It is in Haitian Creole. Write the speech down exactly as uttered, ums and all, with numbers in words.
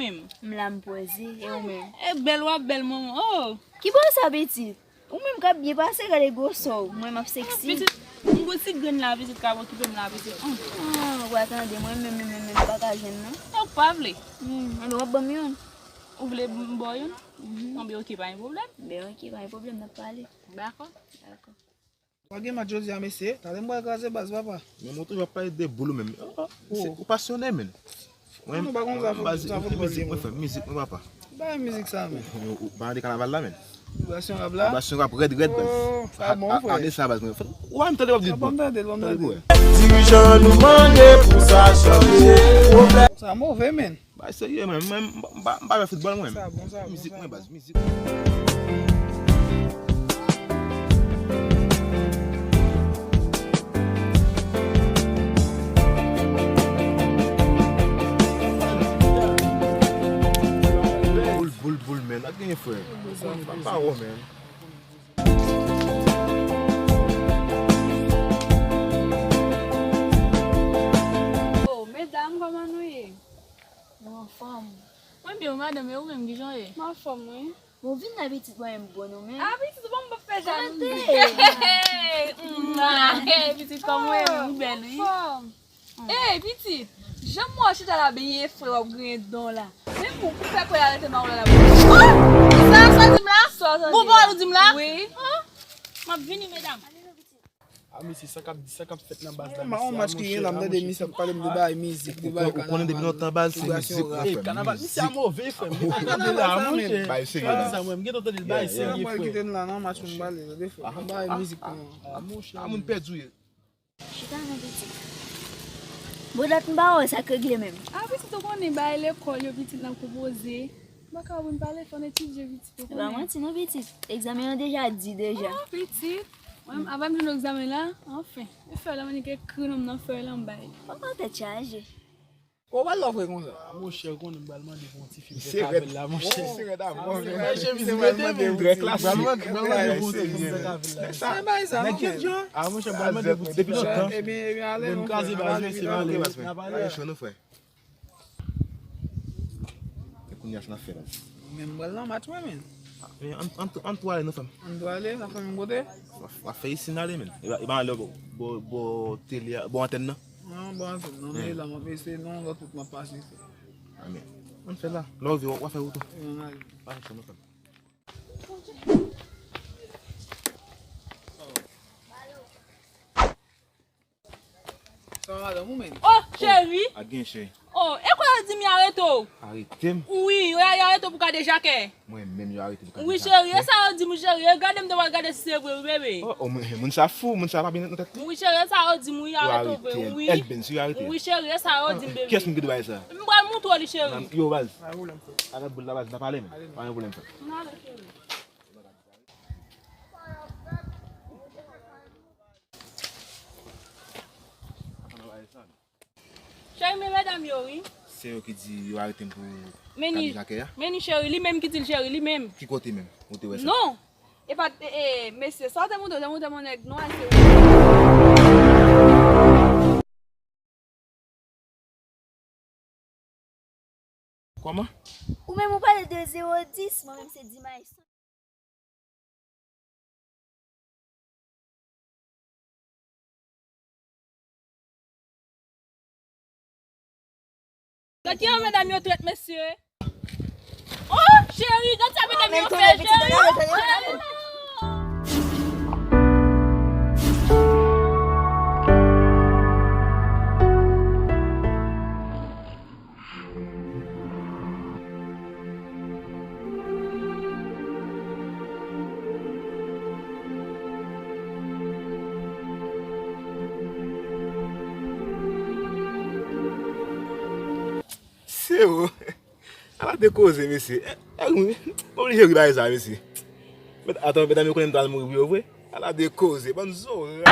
M la m poze, e ou menm? E bèl w ap bèl, manman. Oh! Ki bò sa, pitit? Ou menm k ap byen pase, gade gwosè w. Mwen, m ap seksi. Pitit, m gon ti grenn la, pitit, k ap okipe m la, pitit. Hum. Ah, w a tande, mwen menm, menm, menm, menm, m pa ka jwenn, non. E w pa vle? Hmm, anben, w ap ban m youn? Ou vle m ba w youn? Mhm. Anben, oke, pa gen pwoblèm. Ben, oke, pa gen pwoblèm, n ap pale. Dakò. Dakò. Pa gen match jodi a, mesye. Talè m pral kraze baz, papa. Men mwen toujou ap pale de boul ou menm. Oh, oh. Ou pasyone, menn. Mwen, nou pa konn sa, baz, mizik mwen, frè, mizik mwen, papa. Ba mizik sa, menn. Ou pa tande kanaval la, menn? Vibration rap la? Vibration rap rèd, rèd, baz. Oh, sa bon, frè. Tande sa, baz, mwen. Ou pa tande, w ap di bon. Tande, tande. Dirijan nou mande pou sa chanje pwoblèm. Sa move, menn. Bay serye, menn. Mwen, m pa, m pa, m pa wè foutbòl, mwen. Sa bon, sa bon, mizik sa mwen, bon. Baz, mizik. Boul, boul, boul, menn. Ak genyen, frè. Boul, boul, boul. Pa wè, menn. Oh, medam, kòman nou ye? Nou anfòm. Mwen byen, wi, madanm, e ou menm, kijan w ye? Mwen anfòm, wi. Bon, vin la, pitit, mwen, m bon, ou menm? Ah, pitit, bon, m p ap fè jalouzi. Hey, pitit, kòman w ye? Ou bèl, wi. Anfòm. Ey, pitit, jan m wè w chita la byen fre, w ap griyen dan w la. Men pou, pou fè kwè arete mawon la la. Oh! Sa, sa w di m la? Sa w tande? Bon pawòl ou di m la? Wi. Oh! M ap vini, medam. Ah, mesye, sa k ap, sa k ap fèt nan baz la, mesye. Yon match ki gen la, m tande misye ap pale m de bagay mizik, de bagay kanaval. Ou konnen depi lontan baz se mizik mwen fè. Kanaval, misye a move, frè m. Kanaval sa, menn. Bagay serye la. Sa mwen, m gentan tande l, bagay serye, frè. Mwen kite n la nan match pou m pale, tande, frè. Bagay mizik mwen. Ah, monchè. Ah, moun pèdi w ye. Chita non, pitit. Bon, dat m pa wè w, sa k regle menm? Ah, pitit, ou konnen bagay lekòl yo, pitit, n ap konpoze. M pa ka wè pou n pale, fò n etidye, pitit, ou konnen. Se pa manti non, pitit. Egzamen an deja di deja. Oh, pitit. Mwen, avan m jwenn egzamen la, anfen. Ou fè la, mwen gen kri non m nan fè la, m bay. Papa tèt chaje. Ou pral lòfre konsa. Ah, monchè, ou konnen m pral mande pou yon ti fi bèk avè l la, monchè. Misye rèd avè w, men. Misye pral mande yon ti fi bèk avè l. Trè klasik. M pral mande, m pral mande pou yon ti fi bèk avè l la. Sa bay sa, non, men. Ah, monchè, m pral mande pou ti fi bèk. Ebyen, ebyen, ale, non, frè. N ap ale, n ap ale. N ap ale. N ap ale, frè. E kounye a, sa n ap fè la? Men m pral nan match mwen, men. Ah, men ann, ann, ann tou ale, non, frè m. Ann tou ale, sa fè menm kote? W ap, w ap fè isi n ale, men. E pa, e pa anlè bò, bò, bò tele a, bò antèn nan? Non, bon, non, men la, m ap eseye, non, lòt wout m ap pase. Ah, men. Ann fè la. Lè w vin, w a fè wout ou. Ann ale. Pa fè non, frè m. Sa va, madanm, ou menm? Oh, cheri. A gen, cheri. Oh, e kwa yo di m yo arete w? Arete m? Wi, yo, yo arete w pou kadejakè. Mwen menm yo arete m pou kadejakè. Wi, cheri, e sa yo di m, cheri. E gade m te pral gade si se vre, wi, bebe. Oh, oh, moun, moun sa fou, moun sa pa byen nan tèt li. Wi, cheri, e sa yo di m, wi, yo arete w vre, wi. Wi, cheri, e sa yo di m, bebe. Kiyès moun ki di w bagay sa? M pral montre w li, cheri. Yo, baz. Pa gen pwoblèm, frè. Arete boul la, baz, n a pale, men. Pa gen pwoblèm, frè. N ale, cheri. Cheri, men medam yo, wi. Se yo ki di yo arete m pou kadejakè a? Men ni cheri, li menm ki di l cheri, li menm. Ki kote menm? Ou te wè sa? Non. E pa, e, e, mesye, sa w te montre, w te montre m yon nèg nwa, se ou. Kòman? Ou menm ou pale de zewo dis, mwen menm se di may san. Gad kijan medam yo trèt mesye. Oh, cheri, gad sa medam yo fè, cheri. Oh, cheri. Se ou. Ala de koze, mesye. Eh, eh, m oblije ri bagay sa, mesye. Met, atann, medam yo konnen m pral mouri pou yo vre. Ala de koze, bann zoran.